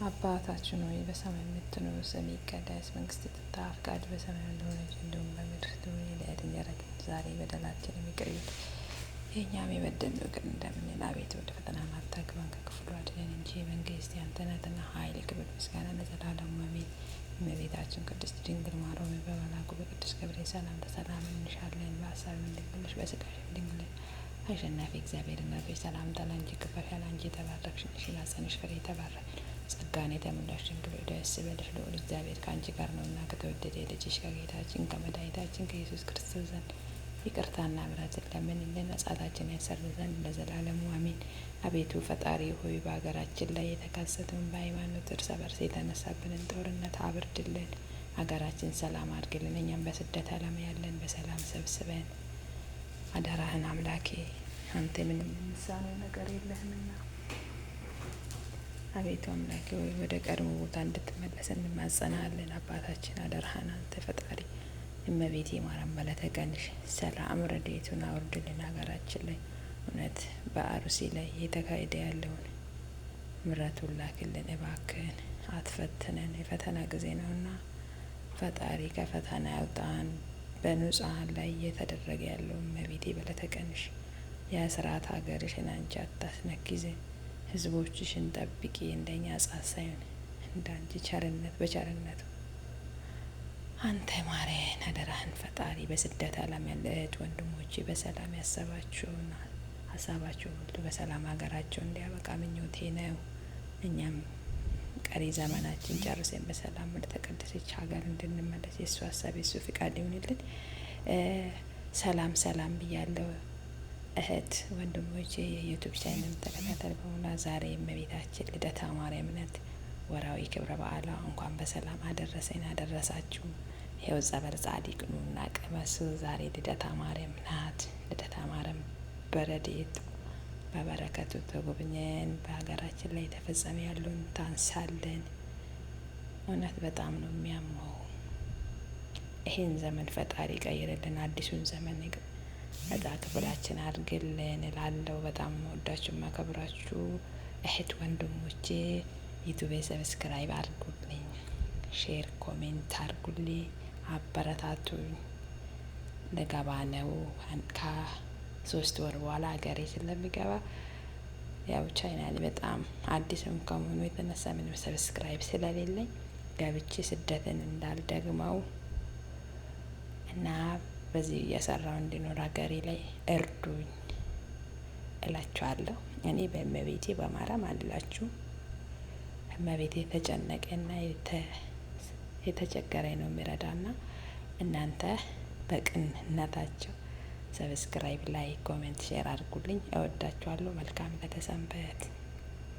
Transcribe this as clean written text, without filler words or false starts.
አባታችን ሆይ በሰማይ የምትኖር፣ ስምህ ይቀደስ፣ መንግስትህ ትምጣ፣ ፈቃድህ በሰማይ እንደሆነች እንዲሁም በምድር ትሁን። የዕለት እንጀራችንን ዛሬ በደላችንን ይቅር በለን እኛም የበደልነውን ይቅር እንደምንል፣ አቤቱ ወደ ፈተና አታግባን ከክፉ አድነን እንጂ መንግስት ያንተ ናትና፣ ኃይል፣ ክብር፣ ምስጋና ለዘላለሙ አሜን። እመቤታችን ቅድስት ድንግል ማርያም በመልአኩ በቅዱስ ገብርኤል ሰላምታ ሰላም እንልሻለን። በሀሳብም ድንግል ነሽ፣ በስጋሽም ድንግል ነሽ። አሸናፊ እግዚአብሔር እናት ሆይ ሰላምታ ላንቺ ይገባሻል። አንቺ የተባረክሽ ነሽ፣ የማኅፀንሽ ፍሬ የተባረከ ነው። ጸጋን የተሞላሽ ድንግል ሆይ ደስ ይበልሽ፣ ልዑል እግዚአብሔር ከአንቺ ጋር ነውና ከተወደደ ልጅሽ ከጌታችን ከመድኃኒታችን ከኢየሱስ ክርስቶስ ዘንድ ይቅርታና ምሕረትን ለምንልን ኃጢአታችንን ያሰርይ ዘንድ ለዘላለሙ አሜን። አቤቱ ፈጣሪ ሆይ በሀገራችን ላይ የተከሰተውን በሃይማኖት እርስ በርስ የተነሳብንን ጦርነት አብርድልን። ሀገራችን ሰላም አድርግልን። እኛም በስደት ዓለም ያለን በሰላም ሰብስበን አደራህን አምላኬ፣ አንተ ምንም የሚሳነው ነገር የለህምና። አቤቱ አምላኬ ሆይ ወደ ቀድሞ ቦታ እንድትመለስ እንማጸናለን። አባታችን አደራህን አንተ ፈጣሪ እመቤቴ ማርያም በዕለተ ቀንሽ ሰላም ረድኤቱን አውርድልን ሀገራችን ላይ። እውነት በአሩሲ ላይ እየተካሄደ ያለውን ምሕረቱን ላክልን እባክህን፣ አትፈትነን። የፈተና ጊዜ ነውና ፈጣሪ ከፈተና ያውጣን። በንጹሐን ላይ እየተደረገ ያለው እመቤቴ በዕለተ ቀንሽ የስርዓት ሀገርሽን አንቺ አታስነኪ፣ ህዝቦችሽን ጠብቂ። እንደኛ ጻት ሳይሆን እንዳንቺ ቸርነት በቸርነቱ አንተ ማረን። አደራህን ፈጣሪ። በስደት ዓለም ያለ እህት ወንድሞቼ በሰላም ያሰባችሁን ሀሳባችሁ ሁሉ በሰላም ሀገራቸው እንዲያበቃ ምኞቴ ነው። እኛም ቀሪ ዘመናችን ጨርሰን በሰላም ወደ ተቀደሰች ሀገር እንድንመለስ የእሱ ሀሳብ የእሱ ፍቃድ ይሁንልን። ሰላም ሰላም ብያለሁ እህት ወንድሞቼ፣ የ YouTube channel ተከታተል በሙላ ዛሬ የእመቤታችን ልደታ ማርያም ናት። ወርሃዊ ክብረ በዓሏ እንኳን በሰላም አደረሰን አደረሳችሁ። ይኸው ጸበል ጻዲቅ ኑና ቅመሱ። ዛሬ ልደታ ማርያም ናት። ልደታ ማርያም በረድኤቱ በበረከቱ ተጎብኘን። በሀገራችን ላይ የተፈጸመ ያለውን ታንሳለን። እውነት በጣም ነው የሚያመው። ይሄን ዘመን ፈጣሪ ቀይርልን፣ አዲሱን ዘመን እጣ ክፍላችን አድርግልን እላለሁ። በጣም ወዳችሁ ማከብራችሁ እህት ወንድሞቼ YouTube subscribe አድርጉልኝ፣ share comment አድርጉልኝ፣ አበረታቱኝ። ልገባ ነው ከ3 ወር በኋላ ሀገሬ ስለሚገባ ያው ቻይና ላይ በጣም አዲስም ከመሆኑ የተነሳ ምንም subscribe ስለሌለኝ ገብቼ ስደትን እንዳልደግመው እና በዚህ እየሰራው እንዲኖር ሀገሬ ላይ እርዱኝ እላችኋለሁ። እኔ በእመቤቴ በማርያም አልላችሁ። እመቤቴ የተጨነቀና የተቸገረ ነው የሚረዳና እናንተ በቅንነታቸው subscribe፣ like፣ comment፣ share አድርጉልኝ። እወዳችኋለሁ። መልካም ለተሰንበት።